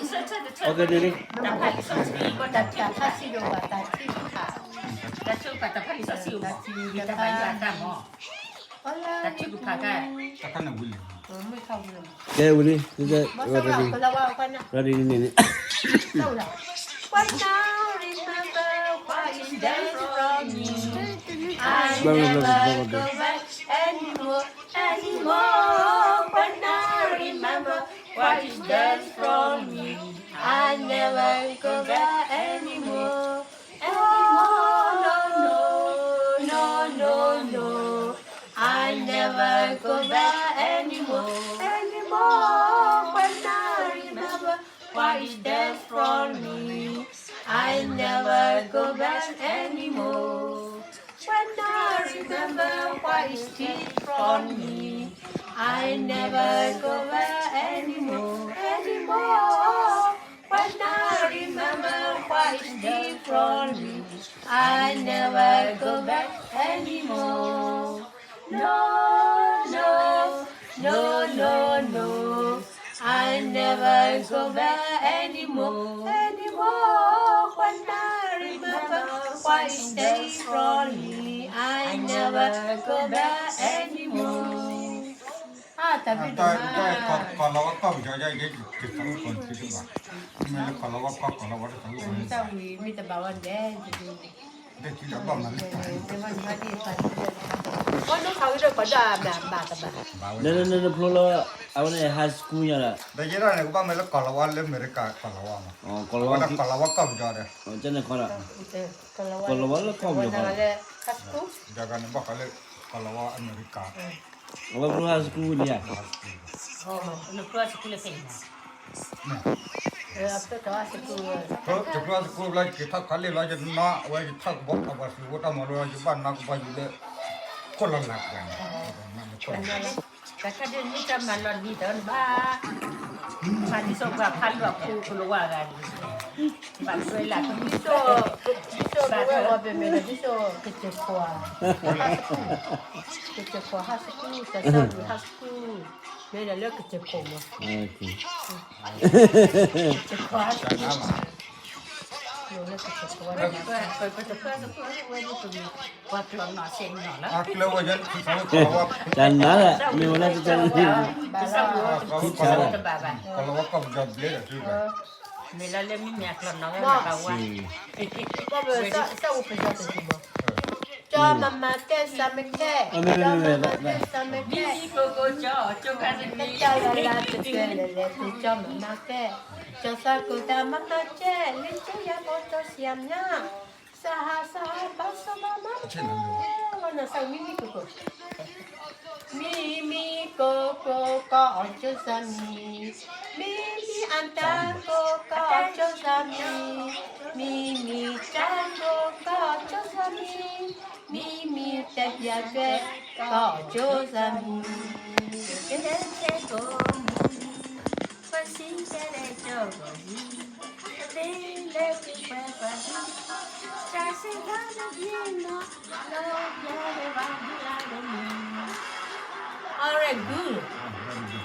တၢ်ဖးလံာ်စီဆှံ တၢ်ဖးလံာ်စီဆှံ တၢ်ထုကဖၣ် တၢ်ဖးလံာ်စီဆှံအိၣ်မး တၢ်ထုကဖၣ် တၢ်ထုကဖၣ် ကဲဝံၤလံ ready န့ၣ်န့ၣ် What now remember what is done from me? I never go back anymore, anymore. When I remember what is done from me, I never go back anymore. Oh, no, no, no, no, no. I never go back anymore, anymore. When I remember what is done from me, I never go back anymore. When I remember what is done from me, I never go back anymore, anymore. When I remember what is done from me, I never go back anymore. No, no, no, no, no. I never go back anymore, anymore. When I remember what is done from me, I never go back anymore. တၢ်ဘျုးဒိၣ်မး ကီၢ်လီၤဝါကီၢ်ပယီၤယဲ ယဲတသးဝံၣ်ကီၢ်န့ၣ်ဘၣ်, မ့ၢ်လၢကီၢ်လီၤဝါကီၢ် ကီၢ်လီၤဝါတသးဝံၣ်ကီၢ်န့ၣ်, မ့ၢ်တဘၣ်ဝဲဒဲး တဘၣ်မၤလၢ နနနဖျိလၢ အဝဲန့ၣ် high school ညါဒီး ဒီးယဲဒၣ်န့ၣ် ကဘၣ်မ့ၢ်လၢကီၢ်လီၤဝါလၢအမဲရကၤကီၢ်လီၤဝါမး, ကီၢ်လီၤဝါ ကီၢ်လီၤဝါကီၢ်ပယီၤဒီး ကန့ၣ်ခီဒီး ကီၢ်လီၤဝါလၢကီၢ်ပယီၤ ယၤဂၤန့ၣ်ဘၣ်ဃးလၢ ကီၢ်လီၤဝါအမဲရကၤ အဝဲဖျိ high school န့ၣ်ဧါ, နဖျိ high school လၢဖဲအံၤမး, တဖျိ high school ဘျီ ယက့ၤထီၣ် college လီၤ ယနီၣ်အဝဲ ယထီၣ်ကဘီ အပှၤသုးဖိတၢ်မၤလိလီၤ ယဘၣ်နီၣ်ကဘီယူၤလၢ ခိၣ်လီၤလးပှၤန့ၣ် တၢ်ခါဒ်န့ၣ် တၢ်မၤလီၤဒ်သိးဘၣ်, မၤဒ်သိးပှၤဖးလီၤခိၣ်ကလီၤဝါဂၤန့ၣ်, ဘၣ်ထွဲလၢ ဒ်သိးပဝဲဝဲပမ့ၢ်ဒီး ဒ်သိးကစၢၢ်ခိၣ်ဧါ, ကစၢၢ်ခိၣ် high school တၢ်ဆၢဝံၤ high school မ့ၢ်ဒီးလၢကစၢၢ်ခိၣ်မး, ကစၢၢ်ခိၣ် high school လၢကစၢၢ်ခိၣ်ဝဲဒၣ် ပတဖျိ high school ဝဲဒၣ်ပမ့ၢ် ပှၤကျီၢ်နီၣ်စဲးနီၣ်လီၤ, တၢ်နါလၢ မ့ၢ်ဝဲလၢတၢ် ကစၢၢ်ခိၣ်တဘၣ်ဘၣ်, မ့ၢ်လၢလၢမ့မ့ၢ်အကျီၢ်နီၣ်ဝဲဒၣ်ဘၣ်ဝါ, ကၠီမၤမၤကဲ စၢ်မ့ၢ်ကဲ, ကၠီမၤမၤကဲ စၢ်မ့ၢ်ကဲ, ကၠီလၢလၢတကဲလဲၣ်လဲၣ် ကၠီမၤမၤကဲ, ကၠီသးကိၢ်တၢ်မၤမၤကဲ, လံကၠိယၤဘီကၠီဆံးအမါ, စဟါစဟါဘၣ်စီဘၣ်မၤကဲ, ဝဲနီၢ်စၢ်မံမံကိၢ်ကိၢ် မံမံကိၢ်ကိၢ် ကီၢ်အီၣ်ကၠိစၢ်မံ, မံမံအတၢ်ကိၢ် ကီၢ်အီၣ်ကၠိစၢ်မံ, မံမံတၢ်ကိၢ် ကီၢ်အီၣ်ကၠိစၢ်မံ, မံမံတဲပျးကွဲ ကီၢ်အီၣ်ကၠိစၢ်မံ, တဲတဲကိၢ်မံ, ပှၤစံးတဲတဲကၠီဂီၢ်မံ, ပသ့လၢပှဲၤပှၤမံ, တၢ်စံးဘျါတဘျီနီၤ, လီၤဘျါဝဲဘၣ်ဘျါဝဲမံ All right, good.